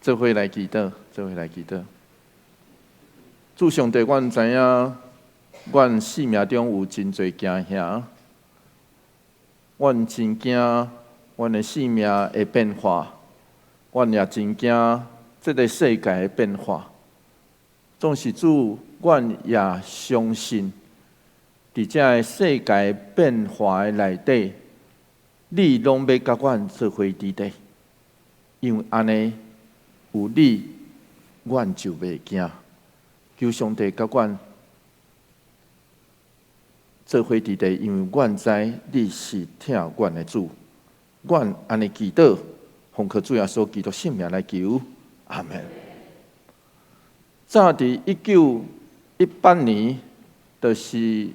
做伙來祈禱，做伙來祈禱。主上帝，阮知影，阮生命中有真濟驚嚇，阮真驚阮的生命會變化，阮也真驚這个世界的變化。總是主，阮也相信，佇這个世界變化的內底，你攏欲佮阮做伙佇底，因為按呢有你，阮就袂驚。求上帝佮阮做伙佇底，因為阮知你是疼阮的主。阮按呢祈禱，奉靠主耶穌基督聖名來求，阿門。早佇1918年，就是距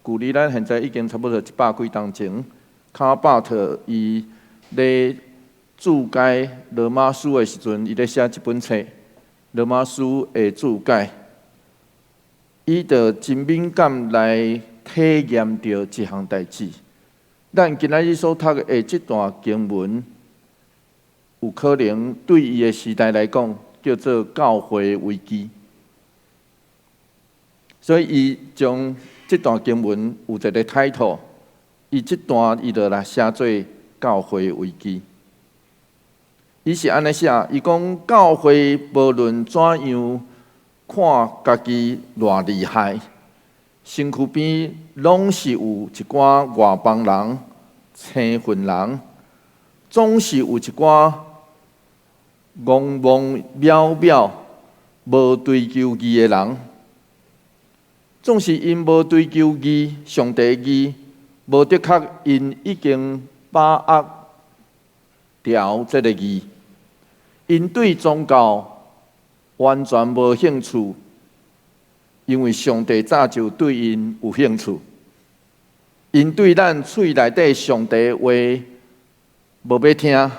離咱現在已經差不多一百幾冬前，卡巴特伊咧注解羅馬書的時陣，伊咧寫這本冊《羅馬書的注解》。伊就真敏感來體驗著這項代誌。咱今仔日所讀的這段經文，有可能對伊的時代來講，叫做教會危機。所以，伊將這段經文有一个 title，伊這段伊就來寫做教會危機。伊是按呢寫，伊講教會無論怎樣看家己偌厲害，身軀邊攏是有一寡外邦人、生份人，總是有一寡戇戇繆繆、無追求義的人，總是𪜶無追求義、上帝義，無的確𪜶已經把握牢這个義，𪜶對宗教完全無興趣，因為上帝早就對𪜶有興趣。𪜶對咱喙內底上帝話無欲聽，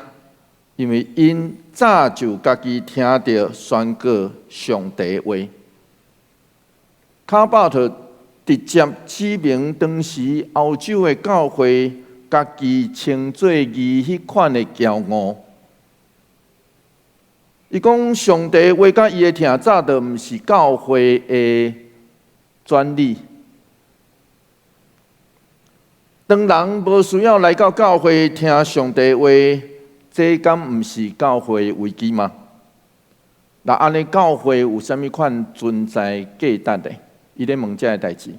因為𪜶早就家己聽著宣告上帝話。卡巴特直接指明當時歐洲的教會家己稱做義彼款的驕傲。伊講上帝話佮伊的疼早就毋是教會的專利。當人無需要來到教會聽上帝話，這敢毋是教會危機嗎？那按呢教會有啥物款存在價值的？伊咧問這个代誌。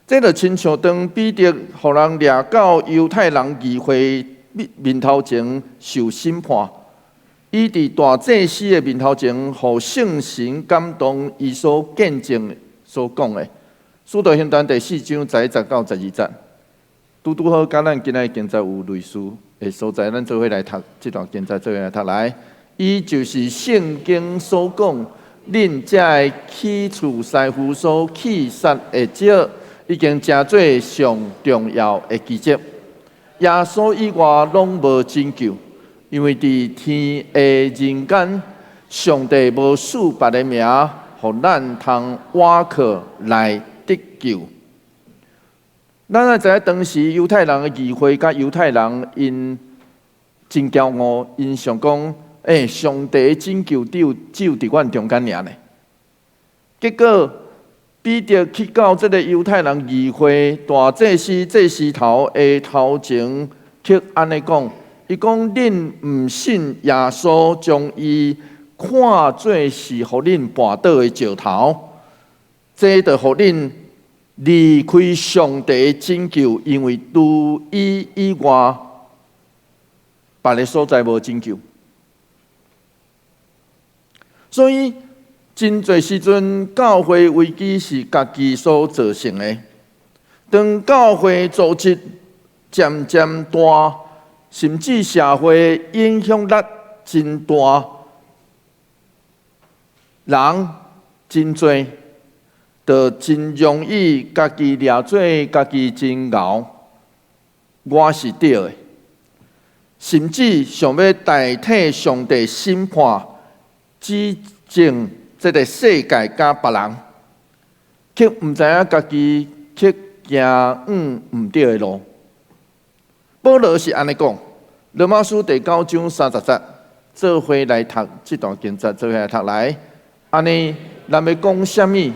這就親像當彼得予人掠到猶太人議會面頭前受審判，伊佇大祭司的面頭前，予聖神感動，伊所見證所講的。使徒行傳第四章11節到12節，拄拄好佮咱今仔日經節有類似的所在，咱做伙來讀這段經節，做伙來讀來。伊就是聖經所講，恁這个棄厝師傅所棄殺的石，已經成做上重要的基石。耶穌以外攏無拯救，因為佇天下人間，上帝無賜別个名，予咱通倚靠來得救。咱愛知影當時猶太人的議會佮猶太人𪜶真驕傲，𪜶想講，欸，上帝拯救只有佇阮中間爾呢。結果彼得去到這个猶太人議會大祭司祭司頭的頭前，卻按呢講，伊講恁毋信耶穌，將伊看做是予恁絆倒的石頭，這就予恁離開上帝拯救，因為除伊以外，別个所在無拯救。所以，真濟時陣，教會危機是家己所造成的。當教會組織漸漸大，甚至社會影響力真大，人真濟，就真容易家己掠做家己真𠢕，我是對的，甚至想欲代替上帝審判、指證這个世界佮別人，卻毋知影家己卻行往毋對的路。保羅是按呢講，羅馬書第九章30節，做伙來讀這段經節，做伙來讀來。按呢，咱欲講啥物？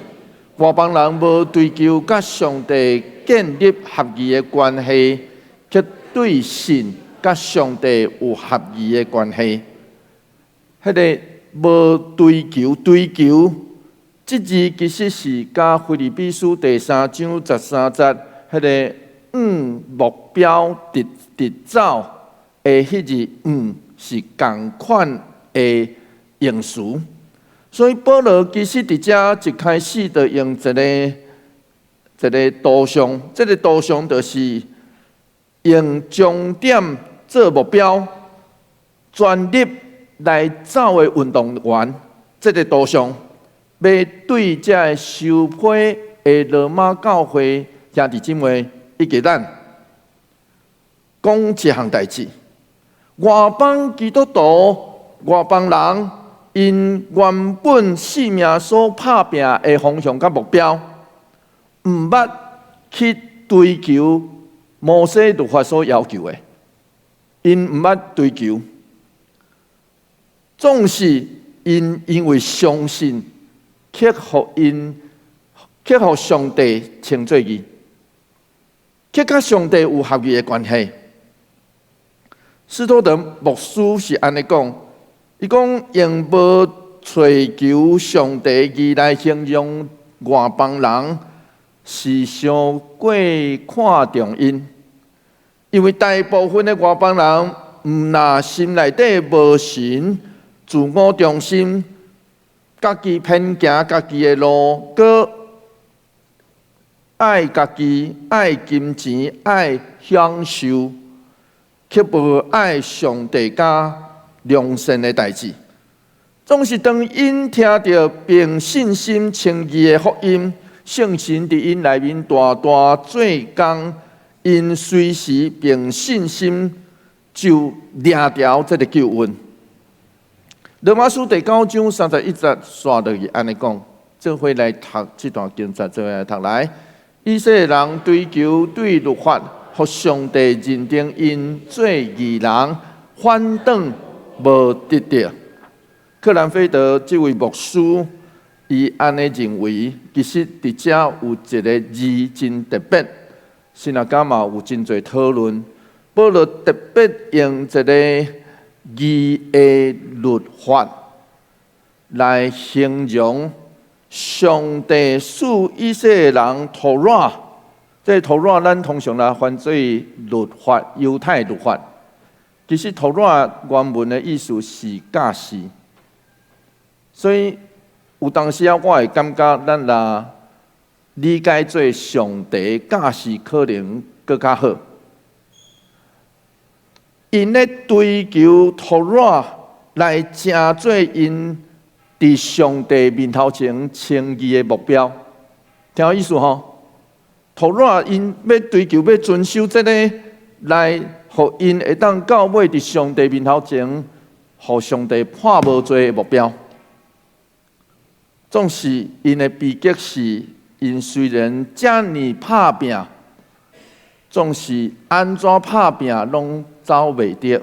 外邦人無追求佮上帝建立合宜的關係，卻對信佮上帝有合宜的關係。彼个無追求，追求，這字其實是佮腓立比書第三章十三節彼个向目標直直走的彼字向是仝款的用詞。所以保羅其實佇遮一開始就用一个一个圖像，這个圖像就是用終點做目標，全力來走的運動員，這个圖像，欲對這个受批的羅馬教會兄弟姊妹以及咱講一項代誌。外邦基督徒、外邦人，𪜶原本性命所拍拚的方向佮目標，毋捌去追求摩西律法所要求的，𪜶毋捌追求，總是𪜶因為相信，卻予𪜶卻予上帝稱做義，卻佮上帝有合宜的關係。斯托德牧師是按呢講，伊講用無揣求上帝義來形容外邦人，是傷過看重𪜶，因為大部分的外邦人毋若心內底無神，自我中心，家己偏行家己的路，閣愛家己、愛金錢、愛享受，卻無愛上帝佮良善的代誌。總是當𪜶聽著憑信心稱義的福音，聖神佇𪜶內面大大做工，𪜶隨時憑信心就領著這个救恩。羅馬書第九章三十一節紲落去按呢講，做伙來讀這段經節，做伙來讀來。以色列人追求對律法，予上帝認定𪜶做義人，反轉無得著。克蘭菲德這位牧師，伊按呢認為，其實佇遮有一个字真特別，神學家嘛有真濟討論。保羅特別用一个義的律法來形容上帝賜以色列人妥拉，這妥拉咱通常來翻做律法，猶太律法。其實妥拉原文的意思是教示，所以有當時啊，我會感覺咱若理解做上帝教示，可能閣較好。𪜶咧追求妥拉來成做𪜶佇上帝面頭前稱義的目標，聽有意思吼？妥拉𪜶欲追求欲遵守這个，來予𪜶會當到尾佇上帝面頭前，予上帝判無罪的目標。總是𪜶的悲劇是，𪜶雖然遮爾拍拚，總是按怎拍拚攏走袂著。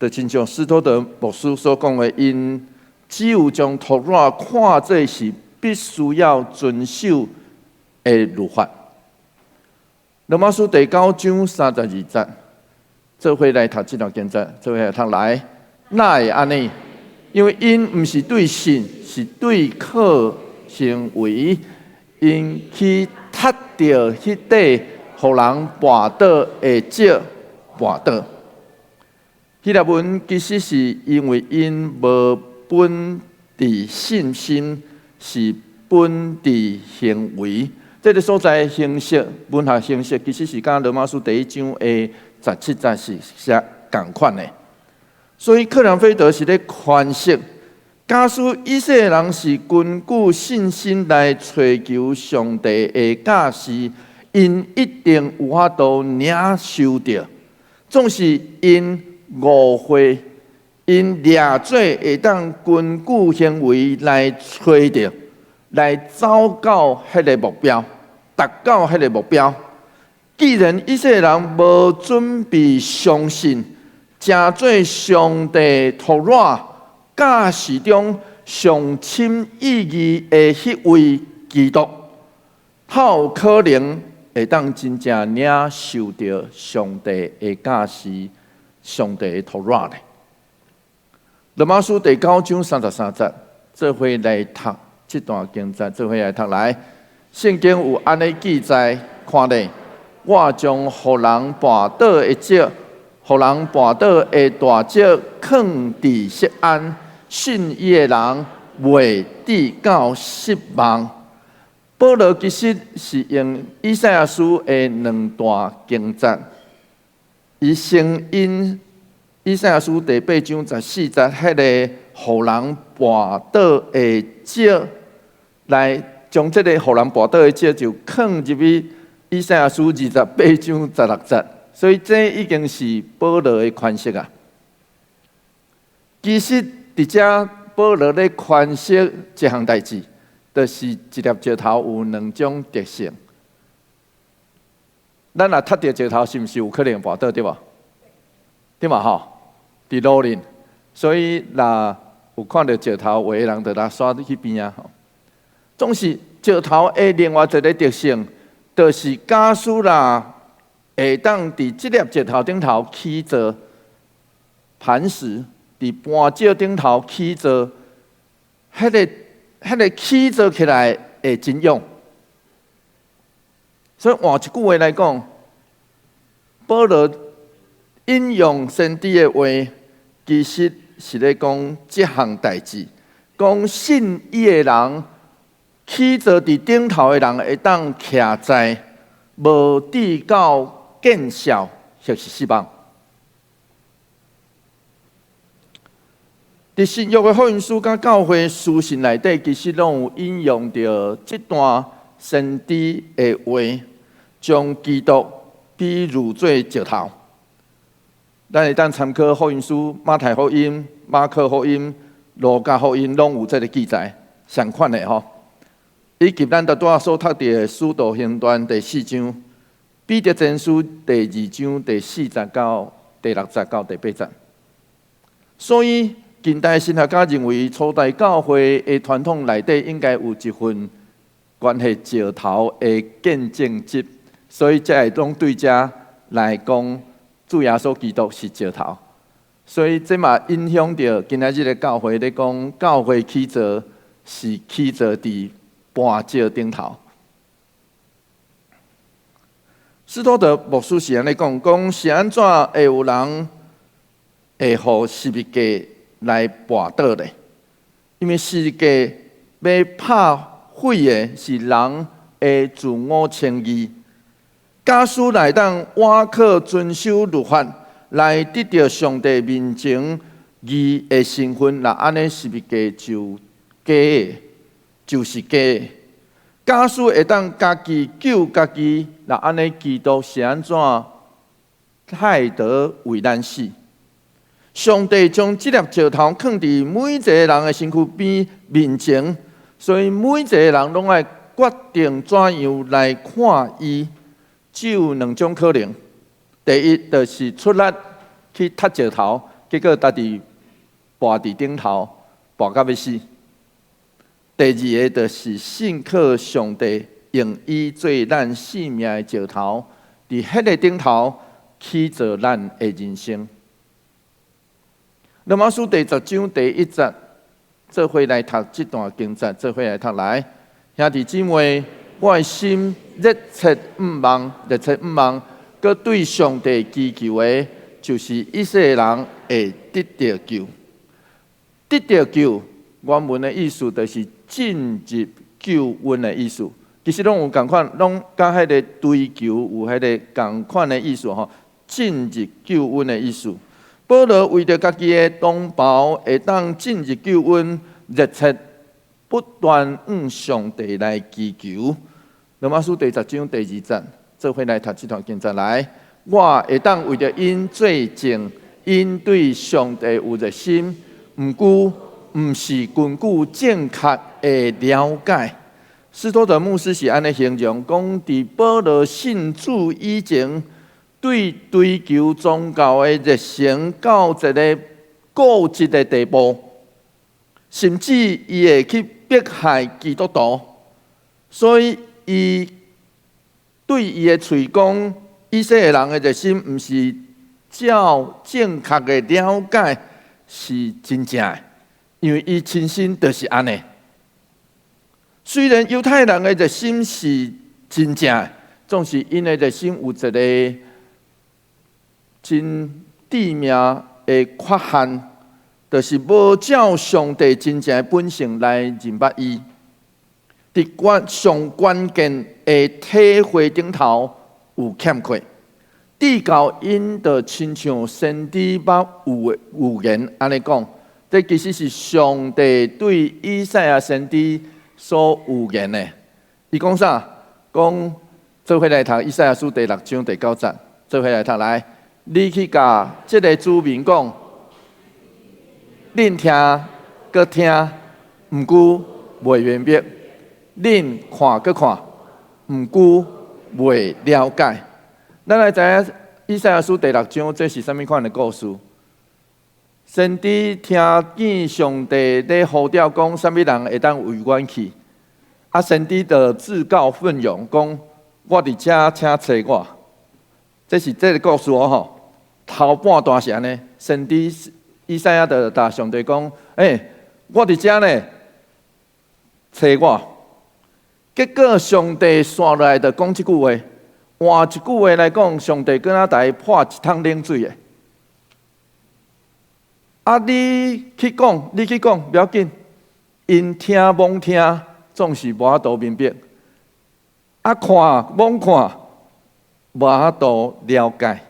就親像斯托德牧師所講的，𪜶只有將妥拉看做是必須要遵守的律法。羅馬書第九章三十二節，做伙來讀這段經節，做伙來讀來，哪會按呢？因為𪜶毋是對信，是對靠行為，𪜶去踢著彼塊予人絆倒的石絆倒。希臘文其實是因為𪜶無本佇信心，是本佇行為。這个所在形式，文學形式其實是佮羅馬書第一章的十七節是寫仝款的。所以克蘭菲德是咧詮釋，假使以色列人是根據信心來揣求上帝的教示，𪜶一定有法度領受著。總是𪜶誤會，𪜶掠做會當根據行為來揣著，來走到彼个目標，達到彼个目標。既然以色列人無準備相信，成做上帝托拉教示中上深意義的彼位基督，才有可能會當真正領受著上帝的教示、上帝的托拉咧。羅馬書第九章三十三節，做伙來讀這段經節，做伙來讀來。聖經有按呢記載，看咧，我將予人絆倒的石，予人絆倒的大石，囥佇錫安，信伊的人袂致到失望。保羅其實是用以賽亞書的兩段經節，伊先引以賽亞書第八章十四節，彼個予人絆倒的石，來將這個予人絆倒的石就囥入去以賽亞書二十八章十六節，所以這已經是保羅的詮釋啊。其實佇遮保羅咧詮釋一項代誌，就是一粒石頭有兩種特性。咱若踢著石頭，是毋是有可能跋倒對無？對嘛吼？佇路裡，所以若有看著石頭有的人就來煞去邊仔吼。總是石頭的另外一個特性，就是假使若會當佇這粒石頭頂頭起座磐石，佇磐石頂頭起座，彼個起座起來會真勇。所以換一句話來講，保羅引用先知的話，其實是咧講這項代誌，講信伊的人起座佇頂頭的人會當徛在，無致到見笑或是失望。佇新約的福音書佮教會書信內底，其實攏有引用著這段先知的話，將基督比喻做石頭。咱會當參考福音書、馬太福音、馬可福音、路加福音，攏有這个記載，相款的吼。以及咱拄仔所讀著的《使徒行傳》第四章、彼得前書第二章第四節到第六節到第八節。所以，近代神學家認為，初代教會的傳統內底應該有一份關係石頭的見證集，所以才會當對遮來講，主耶穌基督是石頭。所以這嘛影響著今仔日的教會咧講，教會起座是起座佇磐石頂頭。斯托德牧師是按呢講，講是按怎會有人會予十字架來跋倒咧？因為十字架欲拍毀的是人的自我稱義。假使會當倚靠遵守律法來得著上帝面前義的身份，若按呢十字架就假的，就是假的。假使會當家己救家己，若按呢基督是按怎太得為咱死？上帝將這粒石頭囥佇每一个人的身軀邊面前，所以每一个人攏愛決定怎樣來看伊。只有兩種可能：第一，就是出力去踢石頭，結果家己跋佇頂頭，跋到欲死；第二个，就是信靠上帝，用伊做咱性命的石頭，佇彼个頂頭起造咱的人生。羅馬書第十章第一節，做伙來讀這段經節，做伙來讀來。兄弟姊妹，我的心熱切向望，熱切向望，閣對上帝祈求的，就是以色列人會得著救。得著救，原文的意思就是進入救恩的意思。其實攏有仝款，攏佮彼个追求有彼个仝款的意思吼，進入救恩的意思。保羅為著家己的同胞會當進入救恩，熱切不斷向上帝來祈求。羅馬書第十章第二節，做伙來讀這段經節來。我會當為著𪜶做證，𪜶對上帝有熱心，毋過毋是根據正確的了解。斯托德牧師是按呢形容，講佇保羅信主以前，對追求宗教的熱誠到一个固執的地步，甚至伊會去迫害基督徒，所以伊對伊的喙講以色列人的熱心，毋是照正確的了解是真正的，因為伊親身就是按呢。雖然猶太人的熱心是真正的，總是𪜶的熱心有一个真致命的缺陷，就是無照上帝真正的本性來認捌伊。佇關上關鍵的體會頂頭有欠缺，至到𪜶就親像先知捌有預言按呢講，這其實是上帝對以賽亞先知所預言的。伊講啥？講做伙來讀以賽亞書第六章第九節，做伙來讀來。你去共這个子民講，恁聽閣聽，毋過袂明白；恁看閣看，毋過袂了解。咱來知影以賽亞書第六章，這是啥物款的故事？先知聽見上帝咧呼召講，啥物人會當為阮去？啊，先知就自告奮勇講：我佇遮，請揣我。這是這个故事哦吼。頭半段是按呢，先知以賽亞就答上帝講：欸，我佇遮呢，揣我。結果上帝紲落來就講這句話，換一句話來講，上帝閣若共伊潑一桶冷水的。啊，你去講，你去講，無要緊，𪜶聽罔聽，總是無法度明白。啊，看罔看，無法度了解。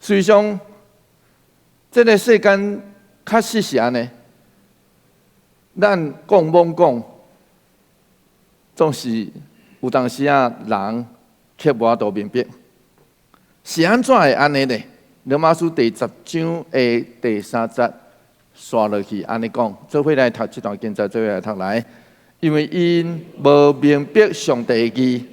事實上，這个世間確實是按呢。咱講罔講，總是有當時仔人卻無法度明白，是按怎會按呢咧？羅馬書第十章的第三節，紲落去按呢講，做伙來讀這段經節，做伙來讀來，因為𪜶無明白上帝的義，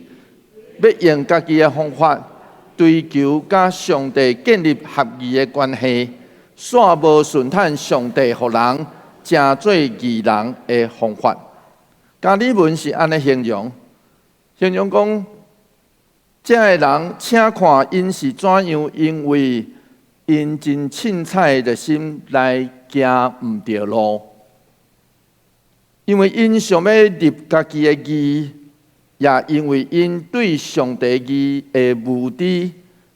欲用家己的方法追求佮上帝建立合義的關係，煞無順趁上帝予人成做義人的方法。加爾文是按呢形容，形容講，這个人，請看𪜶是怎樣，因為𪜶真凊彩的心來行毋著路，因為𪜶想欲立家己的義，也因為𪜶對上帝義的無知，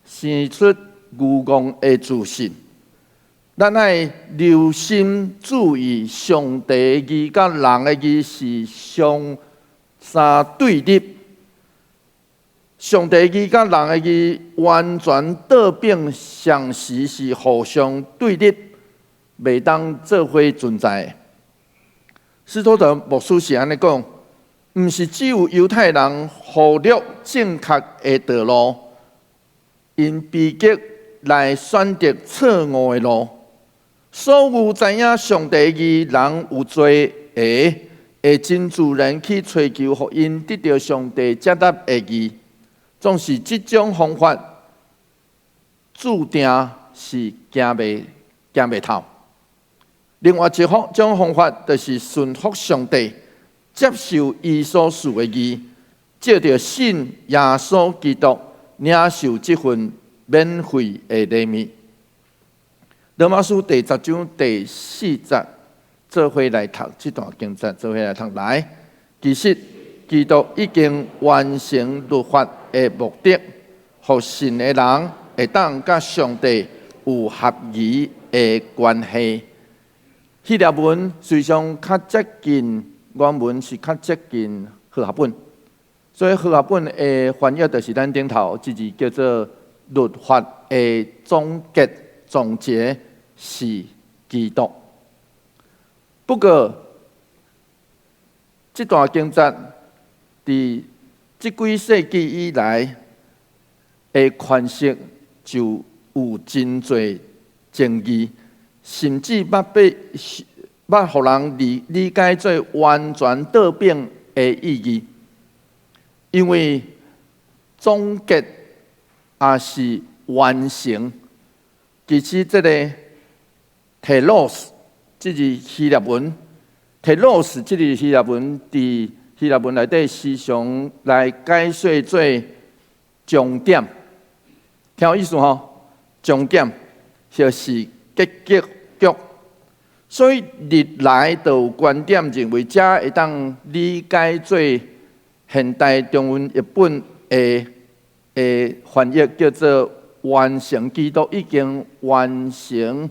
生出愚戇的自信。咱愛留心注意，上帝義佮人的義是相相對立。上帝義佮人的義完全倒反，相時是互相對立，袂當做伙存在的。斯托德牧師是按呢講，毋是只有猶太人忽略正確的道路，𪜶悲劇來選擇錯誤的路。所有知影上帝義人有罪的，會真自然去追求，予𪜶得著上帝接納的義。總是這種方法，注定是行袂透。另外一種方法，就是順服上帝，接受伊所賜的義，藉著信耶穌基督，領受這份免費的禮物。羅馬書第十章第四節，做伙來讀這段經節，做伙來讀來。其實，基督已經完成律法的目的，予信的人會當佮上帝有合宜的關係。希臘文實際上較接近原文，是較接近和合本，所以和合本的翻譯就是咱頂頭這字叫做律法的總結總結是基督。不過，這段經節佇這幾世紀以來的詮釋就有真濟爭議，甚至捌被捌予人理解做完全倒反的意義，因為總結抑是完成。其實這个 telos 這字希臘文，telos 這字希臘文佇希臘文內底時常來解說做終點，聽有意思吼？終點就是結局。所以歷來就有觀點認為，這會當理解做現代中文譯本的翻譯叫做完成基督已經完成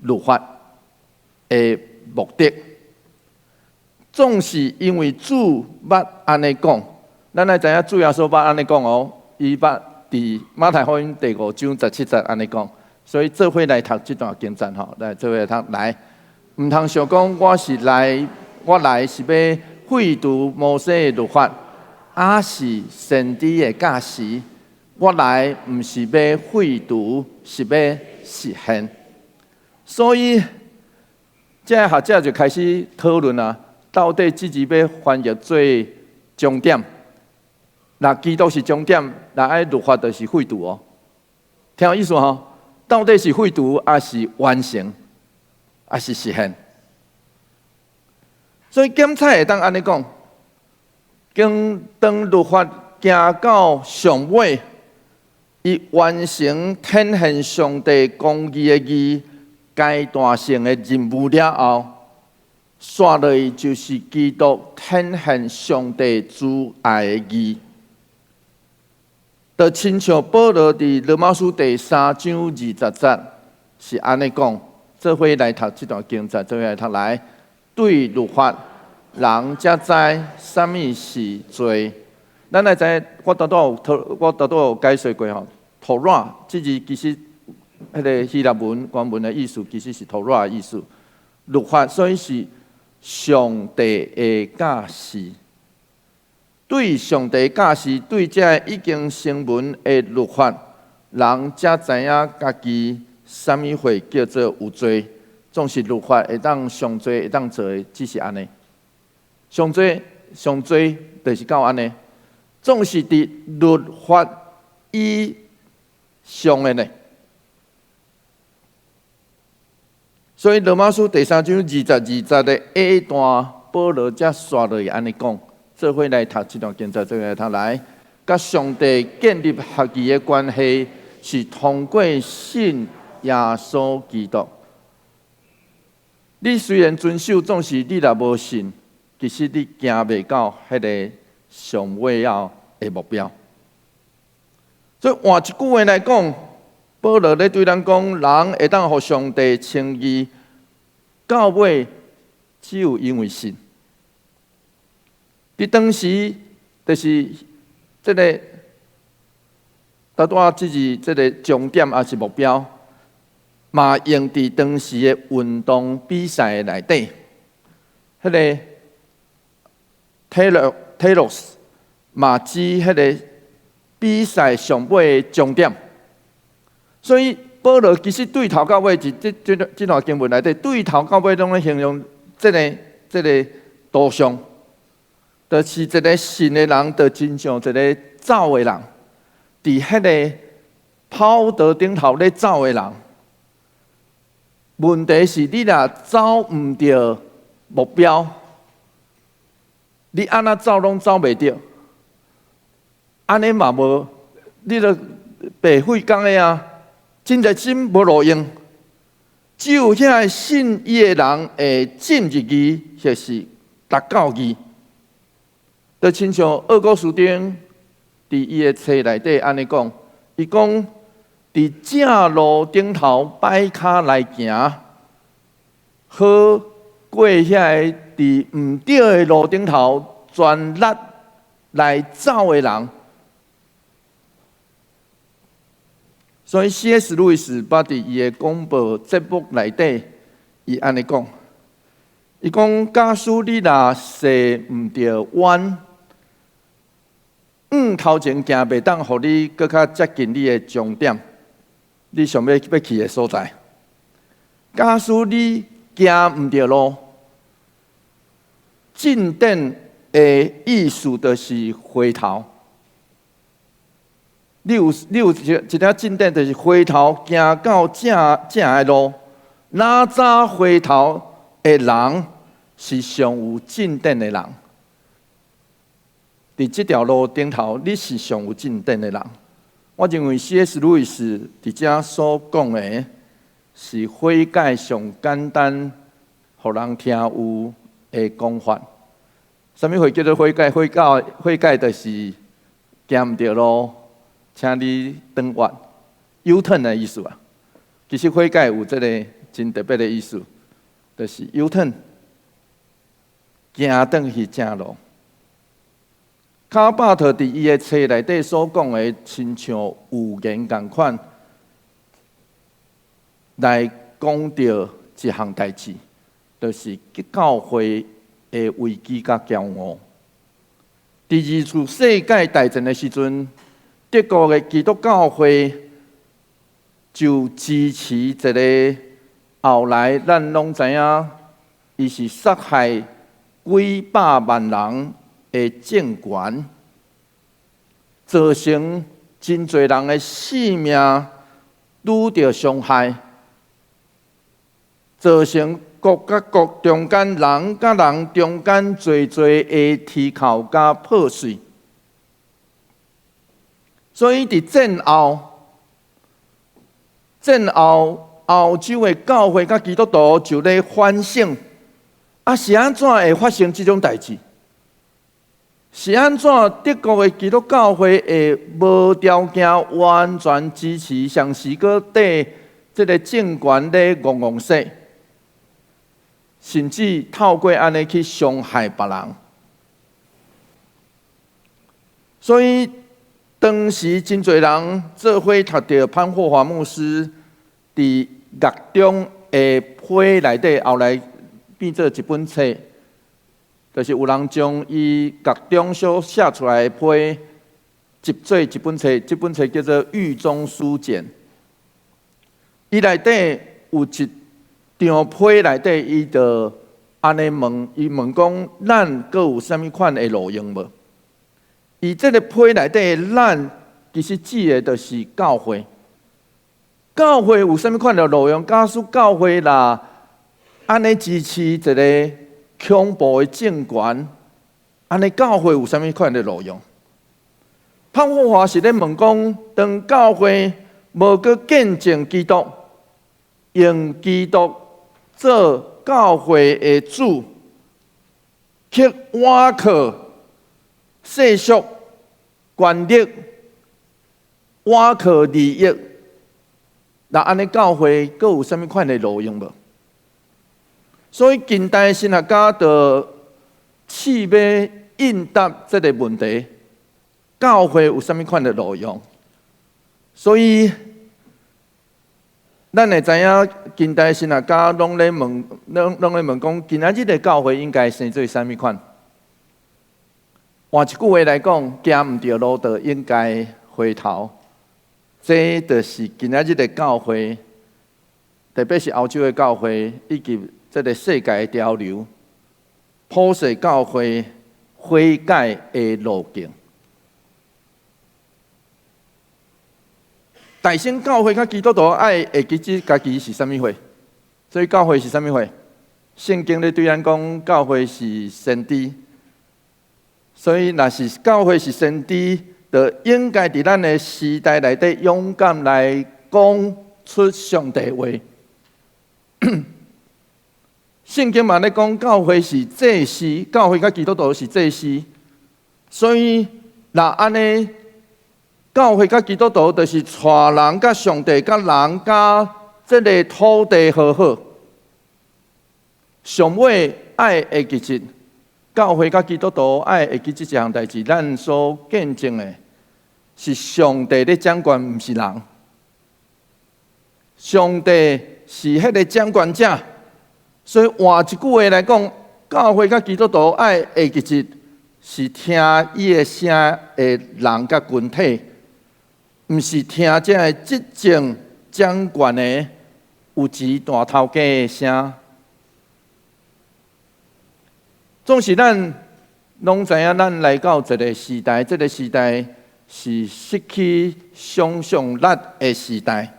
律法的目的。總是因為主捌按呢講，咱來知影主耶穌捌按呢講哦，伊捌佇馬太福音第五章十七節按呢講，所以做伙來讀這段經節吼，來做伙來讀來，毋通想講我是來，我來是欲廢除摩西的律法，抑是先知的教示。我來毋是欲廢除，是欲實現。所以，這學者就開始討論啊，到底這字欲翻譯做終點？若基督是終點，若按呢律法就是廢除哦。聽有意思吼？到底是廢除，抑是完成，抑是實現？所以檢採會當按呢講，經當律法行到上尾，伊完成展現上帝公義的義階段性的任務了後，紲落去就是基督展現上帝慈愛的義。就親像保羅佇羅馬書第三章二十節是按呢講，做伙來讀這段經節，做伙來讀來，對律法，人才知啥物是罪。咱來知，我拄拄有解說過吼，托拉這字其實，彼个希臘文原文的意思其實是托拉的意思。律法所以是上帝的教示。對上帝教示，對這已經成文的律法，人才知影家己啥物貨叫做有罪。總是律法會當上濟會當做的，只是按呢。上濟上濟就是到按呢。總是佇律法以上的呢。所以羅馬書第三章二十二節的下段，保羅才紲落去按呢講。做伙來讀這段經節，做伙來讀來，佮上帝建立合宜的關係，是通過信耶穌基督。你雖然遵守，總是你若無信，其實你行袂到彼个上尾仔的目標。所以換一句話來講，保羅咧對咱講，人會當予上帝稱義，到尾只有因為信。佇當時，就是這个，拄拄仔這是這个終點，抑是目標，嘛用佇當時的運動比賽內底，彼个 telos 嘛指彼个比賽上尾的終點。所以保羅其實對頭到尾，佇這段經文內底，對頭到尾攏咧形容這个圖像。就是一个信的人，就親像一个走的人，佇彼个跑道頂頭咧走的人。問題是你若走毋著目標，你按怎走攏走袂著，按呢嘛無，你著白費工的啊！真熱心無路用，只有遐个信伊的人會進入義，或是達到義。就親像奧古斯丁佇伊的冊內底按呢講，伊講佇正路頂頭擺跤來行，好過遐個佇毋對的路頂頭全力來走的人。所以 C.S. 路易斯捌佇伊的廣播節目內底，伊按呢講，伊講假使你若踅毋著彎，向頭前行袂當，予你閣較接近你的終點，你想欲去的所在。假使你行毋著路，進展的意思就是回頭。你有一點進展，就是回頭行到正正的路。若早回頭的人是上有進展的人。佇這條路頂頭，你是上有進展的人。我認為 C.S. 路易斯佇遮所講的，是悔改上簡單，予人聽有的講法。啥物會叫做悔改？悔改，悔改就是行毋著路，請你轉彎，U-turn 的意思啊。其實悔改有這个真特別的意思，就是 U-turn，行轉去正路。卡巴特佇伊的冊內底所講的，親像預言仝款，來講著一項代誌，就是教會的危機佮驕傲。佇二次世界大戰的時陣，德國的基督教會就支持一个後來咱攏知影，伊是殺害幾百萬人的政權，造成真濟人的性命拄著傷害，造成國佮國中間、人佮人中間濟濟的啼哭佮破碎。所以佇戰後，戰後歐洲的教會佮基督徒就咧反省，啊是按怎會發生這種代誌？是按怎德國的基督教會會無條件完全支持雙時閣對這个政權咧戇戇說，甚至透過按呢去傷害別人？所以當時真濟人做伙讀著潘霍華牧師佇獄中的批內底，後來變做一本冊。就是有人將伊獄中所寫出來的批集做一本冊，這本冊叫做《獄中書簡》。伊內底有一張批內底，伊就按呢問，伊問講：咱閣有啥物款的路用無？伊這个批內底的咱，其實指的就是教會。教會有啥物款的路用？假使教會若按呢支持一个恐怖的政權，按呢教會有啥物款的路用？潘霍華是咧問講，當教會無閣見證基督，用基督做教會的主，去倚靠世俗權力，倚靠利益，那按呢教會閣有啥物款的路用無？所以近代神學家就試欲應答這个問題：教會有啥物款的路用？所以，咱會知影近代神學家攏咧問，攏咧問講，今仔日的教會應該生做啥物款？換一句話來講，行毋著路就應該回頭。這就是今仔日的教會，特別是歐洲的教會以及這个世界的潮流，普世教會悔改的路徑。大乘教會佮基督徒愛會記這家己是啥物貨？所以教會是啥物貨？聖經咧對咱講，教會是先知。所以若是教會是先知，就應該佇咱的時代內底勇敢來講出上帝話。聖經嘛咧講，教會是祭司，教會佮基督徒是祭司，所以若按呢，教會佮基督徒就是帶人佮上帝、佮人佮這个土地和好。上尾愛會記得，教會佮基督徒愛會記這一項代誌，咱所見證的是上帝咧掌權，毋是人。上帝是彼个掌權者。所以換一句話來講，教會佮基督徒愛會記得是聽伊的聲的人佮群體，毋是聽這个執政掌權的有錢大頭家的聲。總是咱攏知影，咱來到一个時代，這个時代是失去想象力的時代。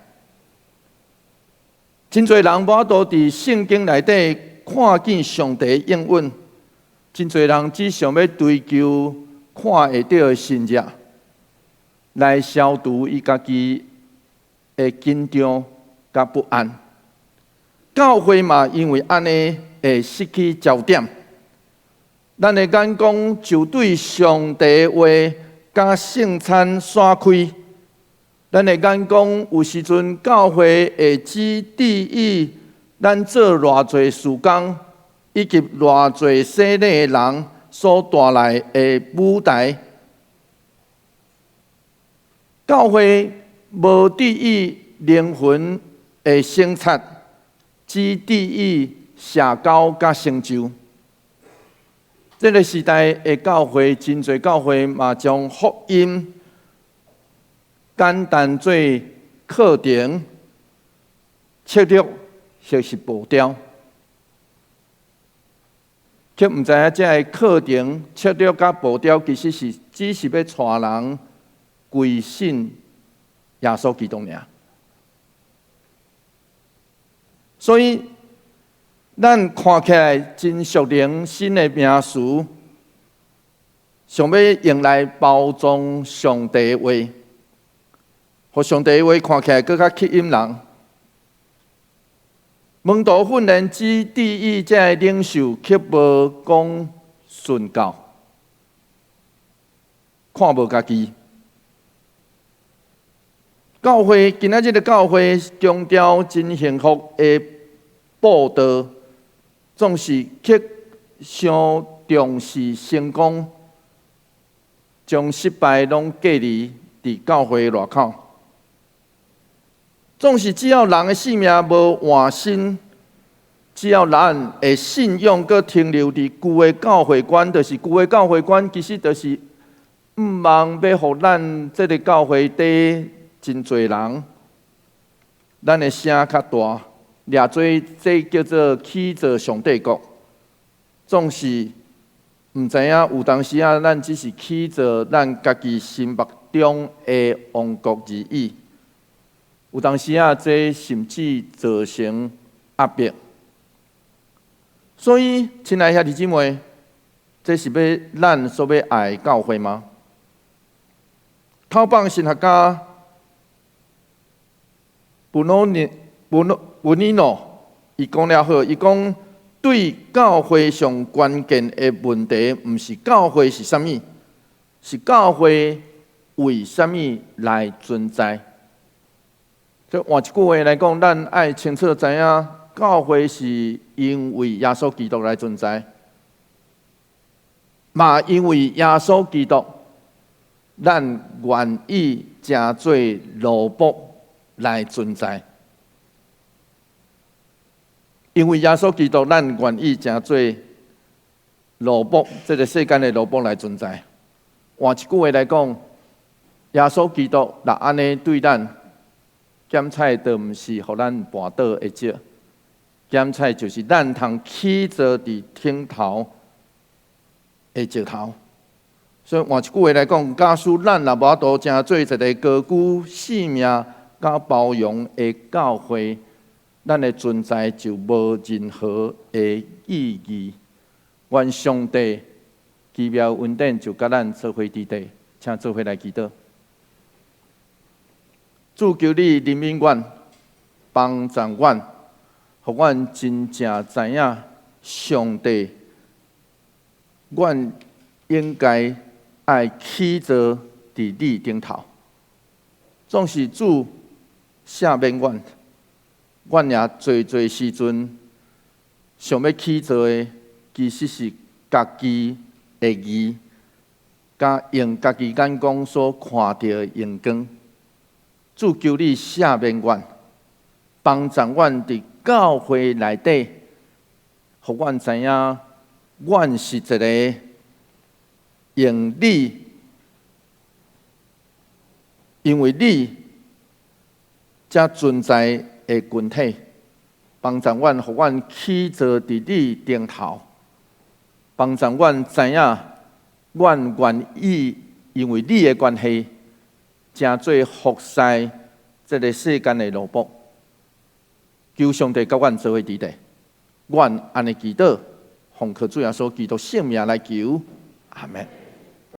真濟人無法度佇聖經內底看見上帝應允，真濟人只想欲追求看會著的神跡，來消除伊家己的緊張佮不安。教會嘛，因為按呢會失去焦點，咱的眼光就對上帝話佮聖餐徙開。咱的眼光有時陣教會會只注意咱做偌濟事工，以及偌濟洗禮的人所帶來的舞台。教會無注意靈魂的省察，只注意社交佮成就。這个時代的教會，真濟教會嘛將福音簡單做課程、策略或是步調，卻毋知影這个課程、策略佮步調，其實是只是欲帶人歸信耶穌基督爾。所以，咱看起來真屬靈新的名詞，想欲用來包裝上帝話，予上帝話看起來閣較吸引人。門徒訓練只注意這个領袖，卻無講順教，看無家己。教會今仔日的教會強調真幸福的報道，總是卻傷重視成功，將失敗攏隔離佇教會外口。總是只要人的性命無換新，只要咱的信仰閣停留佇舊的教會觀，就是舊的教會觀，其實就是向望欲予咱這个教會底真濟人，咱的聲較大，掠做這叫做起造上帝國，總是毋知影有當時仔，咱只是起造咱家己心目中的王國而已。有當時仔，這甚至造成壓迫。所以，親愛兄弟姊妹，這是欲咱所欲愛的教會嗎？頭放神學家布諾尼布諾布尼諾，伊講了好，伊講對教會上關鍵的問題，毋是教會是啥物，是教會為啥物來存在。這換一句話來講，咱愛清楚知影，教會是因為耶穌基督來存在，嘛因為耶穌基督，咱願意成做奴僕來存在。因為耶穌基督，咱願意成做奴僕，這个世間的奴僕來存在。換一句話來講，耶穌基督若按呢對咱，鹹菜都毋是予咱絆倒的石，鹹菜就是咱通起坐佇頂頭的石頭。所以換一句話來講，假使咱若無法度成做一个高舉性命佮包容的教會，咱的存在就無任何的意義。願上帝奇妙恩典就佮咱做伙佇底，請做伙來祈禱。主求你憐憫阮，幫助阮，予阮真正知影上帝，阮應該愛起坐佇你頂頭。總是主赦免阮，阮也濟濟時陣想欲起坐的，其實是家己的義，佮用家己眼光所看著的榮光。主求你赦免阮，幫助阮佇教會內底，予阮知影，阮是一个用你，因為你才存在的群體，幫助阮，予阮起坐佇你頂頭，幫助阮知影，阮願意因為你的關係。成做服侍這个世間的奴僕。求上帝佮阮做伙佇咧，阮按呢祈禱，奉靠主耶穌基督聖名來求，阿門。